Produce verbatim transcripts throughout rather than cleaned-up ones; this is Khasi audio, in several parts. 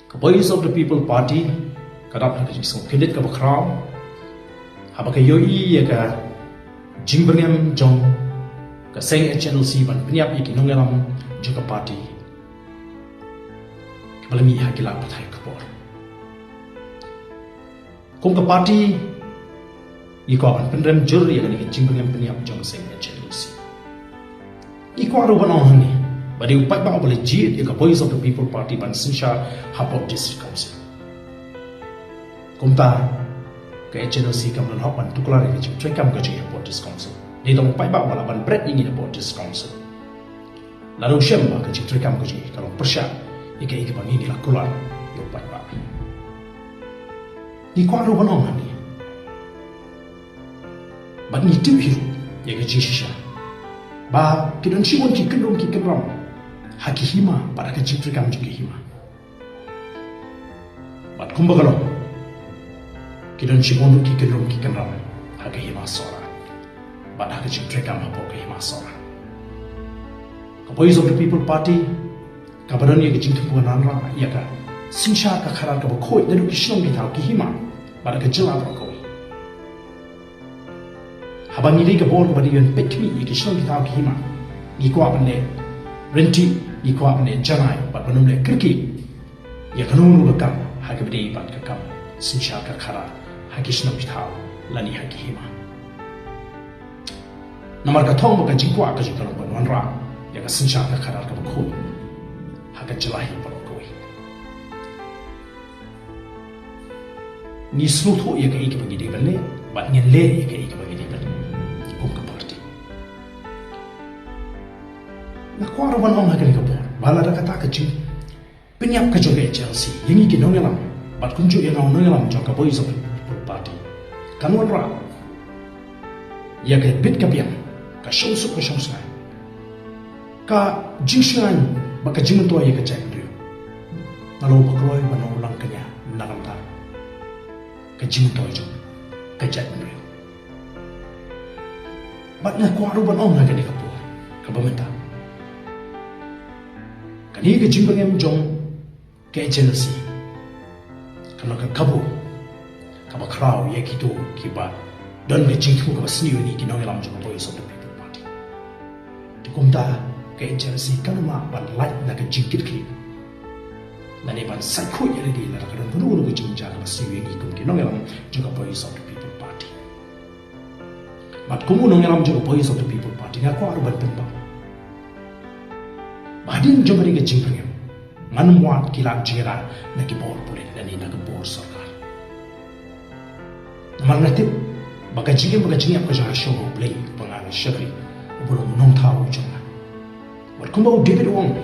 Ka Voice of the People Party ka dap ha ka jingsngewkhyndiat kaba khraw haba ka ïohi ïa ka jingbyrngem jong ka seng H N L C ban pynïap ïa ki nongïalam jong ka party kiba la mih ha ki lad pathai khubor. Kum ka party, ngi kwah ban pynrem jur ïa kane ka jingbyrngem pynïap jong ka seng H N L C. Ngi kwah ruh ban ong hangne ba dei u paidbah uba la jied ïa ka Voice of the People Party ban synshar hapoh District Council. Kumta ka H N L C kam don hok ban tuklar ïa ka jingtreikam ka jong ngi hapoh District Council. Dei tang u paidbah uba lah ban bret ïa ngi hapoh District Council. Lada u shem ba ka jingtreikam ka jong ngi ka long pyrshah ïa kaei kaba ngi la kular ïa u paidbah. Ngi kwah ruh ban ong hangne bad ngi tip hi ruh ïa ka jingshisha ba ki don shibun ki kynrum ki kynram ha ki hima bad ha ka jingtreikam jong ki hima. Bad kumba ka long, ki don shibun ruh ki kynrum ki kynram ha ka hima Sohra bad ha ka jingtreikam hapoh ka hima Sohra. Ka Voice of the People Party kaba don ïa ka jingthmu ban wanrah ïa ka synshar ka khadar kaba khuid naduh ki shnong ki thaw ki hima bad ka jylla baroh kawei. Haba ngi dei ka bor kaba dei ban peit khmih ïa ki shnong ki thaw ki hima, ngi kwah ban leh ryntih, ngi kwah ban leh janai bad ban ym leh kyrkieh ïa kano kano ka kam ha kaba dei bad ka kam synshar ka khadar ha ki shnong ki thaw lane ha ki hima. Namar ka thong bad ka jingkwah ka jong ngi ka long ban wanrah ïa ka synshar ka khadar kaba khuid ha ka jylla hi baroh kawei. Ngi sngewthuh ïa kaei kaba ngi dei ban leh bad ngin leh ïa kaei kaba ngi dei ban leh kum ka party. Nga kwah ruh ban ong ha kane ka por ba lada kata ka jingpynïap ka jong ka H N L C ïa ngi ki nongïalam bad kumjuh ïa nga u nongïalam jong ka Voice of the People Party kan wanrah ïa ka bit ka biang, ka shongsuk ka shongsngain, ka jingsngain bad ka jingmyntoi ïa ka jaitbynriew. Nga long ba kloi ban long u langkñia na ka bynta ka jingmyntoi jong ka jaitbynriew. Bad nga kwah ruh ban ong ha kane ka por kaba mynta, kane ka jingbyrngem jong ka H N L C ka long ka kabu kaba khraw ïa kito kiba don ka jingthmu kaba sniew ïa ngi ki nongïalam jong ka Voice of the People Party. Te kumta ka H N L C kan ym lah ban lait na ka jingkitkhlieh lane ban sait khuid ïa lade lada ka don kano kano ka jingjia kaba sniew ïa ngi kum ki nongïalam jong ka Voice of the People Party. Bad kum u nongïalam jong ka Voice of the People Party nga kwah ruh ban pynpaw ba hadien jong kane ka jingbyrngem ngan ym wad ki lad jingïada na ki bor pulit lane na ka bor sorkar. Namar nga tip ba ka jingim bad ka jingïap ka jong nga ha shong ha U Blei uba nga long shakri, uba long u nongthaw jong nga. Bad kumba u David u ong,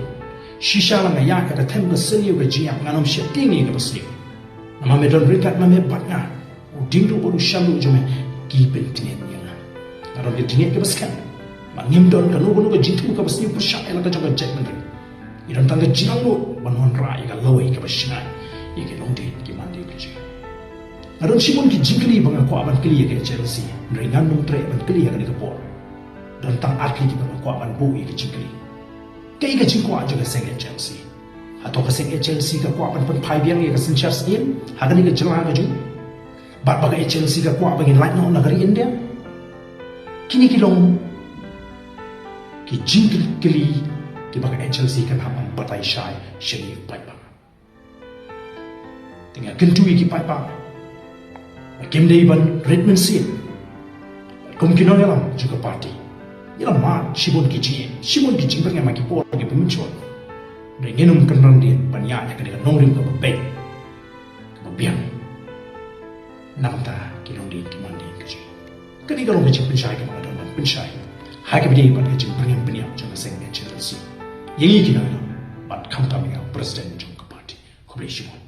shisha la nga ïaid ha ka them ka sniew ka jingïap, ngan ym sheptieng ïa kaba sniew. Namar me don ryngkat ma me bad nga, u dieng ruh bad u shan ruh jong me ki pyntieng ïa nga. Nga don ka jingngeit kaba skhem ba ngim don kano kano ka jingthmu kaba sniew pyrshah ïa la ka jong ka jaitbynriew. Ngi don tang ka jingangnud ban wanrah ïa ka lawei kaba shngaiñ ïa ki longdien ki mandien ka jong ngi. Nga don shibun ki jingkylli ba nga kwah ban kylli ïa ka H N L C, hynrei ngan ym treh ban kylli ha kane ka por. Don tang ar tylli kiba nga kwah ban buh ïa ka jingkylli. Kaei ka jingkwah jong ka seng H N L C? Hato ka seng H N L C ka kwah ban pynphai biang ïa ka synshar syriem ha kane ka jylla ka jong ngi? Bad ba ka H N L C ka kwah ba ngin lait noh na ka ri India? Kine ki long ki jingkylli kiba ka H N L C kan hap ban batai shai sha ngi u paidbah. Te nga kyntu ïa ki paidbah ba kim dei ban rit mynsiem. Kum ki nongïalam jong ka party ngi la mad shibun ki jingeh, shibun ki jingbyrngem ha ki por kiba mynshwa. Hynrei ngin ym kynran dien ban ïaid ha kane ka nongrim kaba beit kaba biang na ka bynta ki longdien ki mandien ka jong ngi. Kane ka long ka jingpynshai kaba nga don ban pynshai ha kaba ïadei bad ka jingbyrngem pynïap jong ka seng H N L C ïa ngi ki nongïalam bad khamtam ïa u president jong ka party. Khublei shibun.